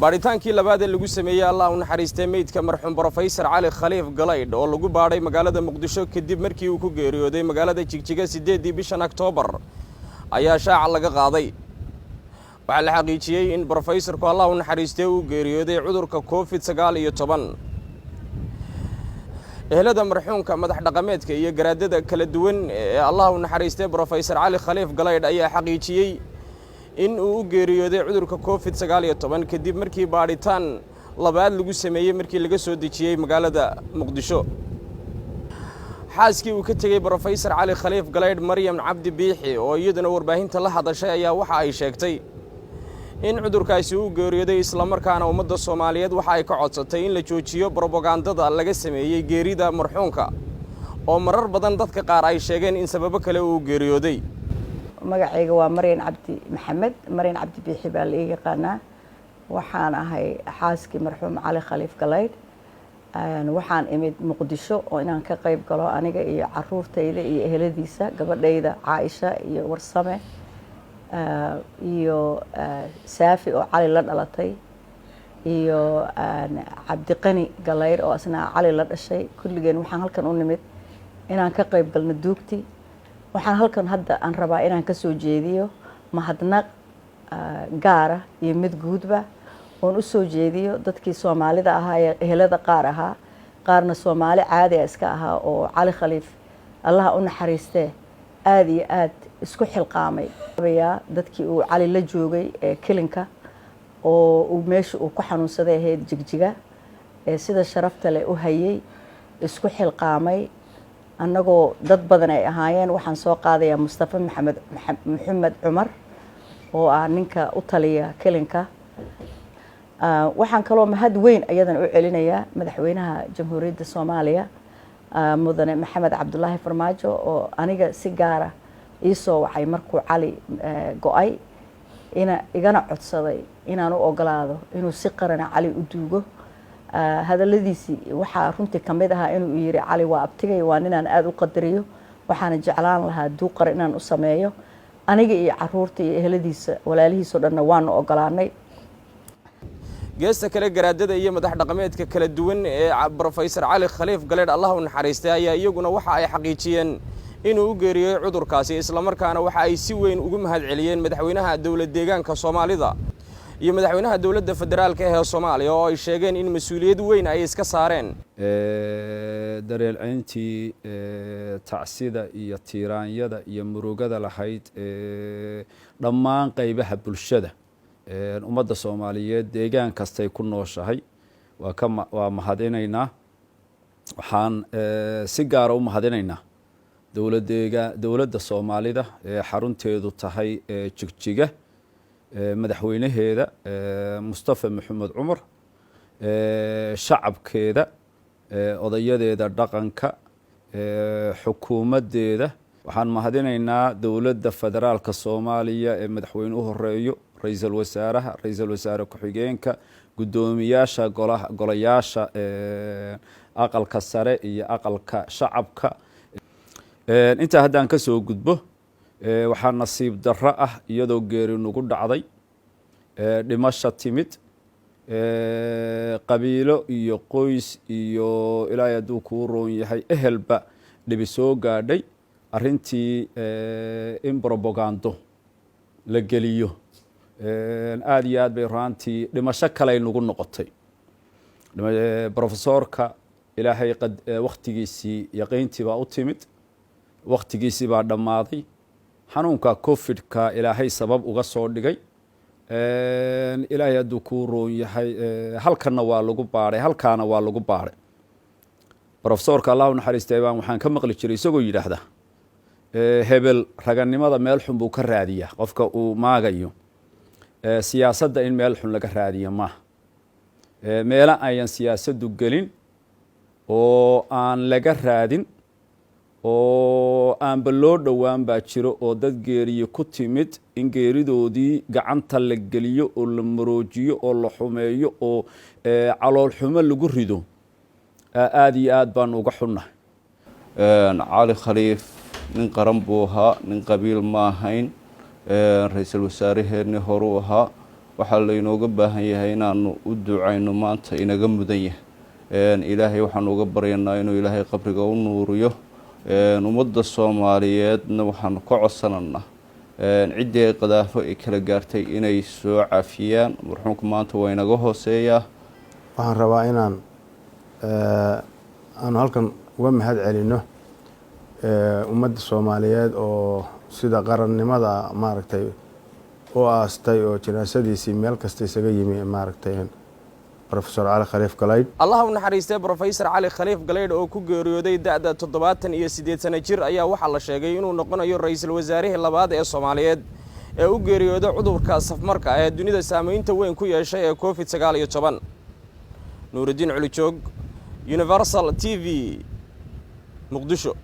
Baadhitaankii labaad ee lagu sameeyey, Allah u naxariistay, meydka marxuum Brofesor Cali Khaliif Galaydh oo lagu baadhay magaalada Muqdisho kadib markii uu ku geeriyooday magaalada Jigjiga 8-dii bishan Oktoobar ayaa shaaca laga qaaday. Waxaa la xaqiijiyey in brofesorku, Allah u naxariistay, uu geeriyooday cudurka COVID-19. Ehelada marxuumka, madax dhaqameedka iyo garaadada kala duwan ee Allah u naxariistay Brofesor Cali Khaliif Galaydh ayaa xaqiijiyey in uu u geeriyooday cudurka COVID-19 kadib markii baadhitaan labaad lagu sameeyey markii laga soo dejiyey magaalada Muqdisho. Xaaskii uu ka tegey Brofesor Cali Khaliif Galaydh, Maryam Cabdi Biixi, oo iyaduna warbaahinta la hadashay, ayaa waxa ay sheegtay in cudurkaasi uu geeriyooday, islamarkaana ummadda Soomaaliyeed waxa ay ka codsatay in la joojiyo brobagandada laga sameeyey geerida marxuumka, oo marar badan dadka qaar ay sheegeen in sababo kale uu geeriyooday. Magacayga waa Maryan Cabdi Maxamed, Maryan Cabdi Biixi baa la ii yaqaanaa. Waxaan ahay xaaskii marxuum Cali Khaliif Galaydh. Waxaan imid Muqdisho oo inaan ka qayb galo, aniga iyo caruurtayda iyo eheladiisa, gabadhayda Caaisha iyo Warsame iyo Saafi oo Cali la dhalatay iyo Cabdiqani Galayr oo asna Cali la dhashay. Kulligeen waxaan halkan u nimid inaan ka qayb galno duugti. Waxaan halkan hadda aan rabaa inaan kasoo jeediyo mahadnaq gaara iyo mid guudba oon usoo jeediyo dadkii Soomaalida ahaa ee ehelada qaar ahaa, qaarna Soomaali caadi a iska ahaa, oo Cali Khaliif, Allaha u naxariistee, aada iyo aad isku xilqaamay, dadkii uu Cali la joogay ee kilinka oo uu meesha uu ku xanuunsaday ahayd Jigjiga ee sida sharafta leh u hayay, isku xilqaamay, annagoo dad badan ay ahaayeen. Waxaan soo qaadayaa Mustafa Maxamed Maxamed Cumar oo ah ninka u taliya kilinka. Waxaan kaloo mahad weyn iyadana u celinayaa Madaxweynaha Jamhuuriyadda Soomaaliya, Mudane Maxamed Cabdulaahi Farmaajo, oo aniga si gaara iisoo wacay markuu Cali go-ay, ina igana codsaday inaan u ogolaado inuu si qarana Cali u duugo. Hadaladiisii waxaa runtii kamid ahaa inuu yiri: "Cali waa abtigay, waa ninaan aada u qadariyo, waxaana jeclaan lahaa duug qaran inaan u sameeyo." Aniga iyo caruurta iyo eheladiisa, walaalihiisoo dhanna waanu ogolaanay. Geesta kale, garaadada iyo madax dhaqameedka kala duwan ee Brofesor Cali Khaliif Galeedh, Allah u naxariistay, ayaa iyaguna waxa ay xaqiijiyeen inuu u geeriyey cudurkaasi, islamarkaana waxa ay si weyn ugu mahad celiyeen madaxweynaha Dowlad Deegaanka Soomaalida iyo madaxweynaha Dowladda Federaalka ee Soomaaliya, oo ay sheegeen in mas-uuliyad weyn ay iska saareen. Dareelceyntii tacsida iyo tiiraanyada iyo murugada lahayd dhammaan qeybaha bulshada ummadda Soomaaliyeed deegaan kastay ku nooshahay waa ka waa mahadinaynaa. Waxaan si gaara u mahadinaynaa dowladdeega, dowladda Soomaalida ee xarunteedu tahay Jigjiga, madaxweynaheeda Mustafa Maxamed Cumar, shacabkeeda, odayadeeda dhaqanka, xukuumaddeeda. Waxaan mahadinaynaa Dowladda Federaalka Soomaaliya ee madaxweyne u horeeyo, ra-iisul wasaaraha, ra-iisul wasaare ku-xigeenka, guddoomiyaasha golaha, golayaasha Aqalka Sare iyo Aqalka Shacabka. Intaa haddaan ka soo gudbo, waxaa nasiib darro ah iyadoo geeri nagu dhacday, dhimasha timid, qabiilo iyo qoys iyo, Ilaahay hadduu kuu roon yahay, ehelba dhibi soo gaadhay, arrintii in brobagando la geliyo aada iyo aad bay runaantii dhimasho kaley nagu noqotay. Profesoorka Ilaahay wakhtigiisii yaqiintii baa u timid, wakhtigiisii baa dhammaaday. Xanuunka COVID-ka Ilaahay sabab uga soo dhigay. Ilaahay hadduu kuu roon yahay, halkanna waa lagu baadhay, halkaana waa lagu baadhay. Profesoorka, Allah u naxariistay, baan waxaan ka maqli jiray isagoo yidhaahda: "Hebel raganimada meel xun buu ka raadiyaa." Qofka uu maagayo siyaasadda in meel xun laga raadiyo maaha. Meelo ayan siyaasaddu gelin oo aan laga raadin oo aanba loo dhowaan baa jiro, oo dad geeriye ku timid in geeridoodii gacanta la geliyo oo la maroojiyo oo la xumeeyo oo calool xumo lagu rido, aada iyo aad baanu uga xunnahay. Cali Khaliif nin qaran buu ahaa, nin qabiil ma ahayn. Ra-iisul wasaaraheennii horuu ahaa. Waxaa laynooga baahan yahay inaanu u ducayno, maanta inaga mudan yahay. Ilaahay waxaanu uga baryanaa inuu Ilaahay qabriga u nuuriyo. Ummadda Soomaaliyeedna waxaanu ka codsananaa ciddii ay qadaafo ay kala gaartay inay soo cafiyaan. Marxuumka maanta waa inaga hooseeyaa. Waxaan rabaa inaan aanu halkan uga mahad celino ummadda Soomaaliyeed oo sida qarannimada maaragtay u aastay oo janaasadiisii meel kasta isaga yimi, maaragtay, Professor Cali Khaliif Galaydh. Allah u naxariistay Brofesor Cali Khaliif Galaydh oo ku geeriyooday da'da 78 sano jir ayaa waxaa la sheegay inuu noqonayo ra-iisul wasaarihii labaad ee Soomaaliyeed ee u geeriyooday cudurka safmarka ee dunida saamaynta weyn ku yeeshay ee COVID-19. Nuurudiin Culijoog, Universal TV, Muqdisho.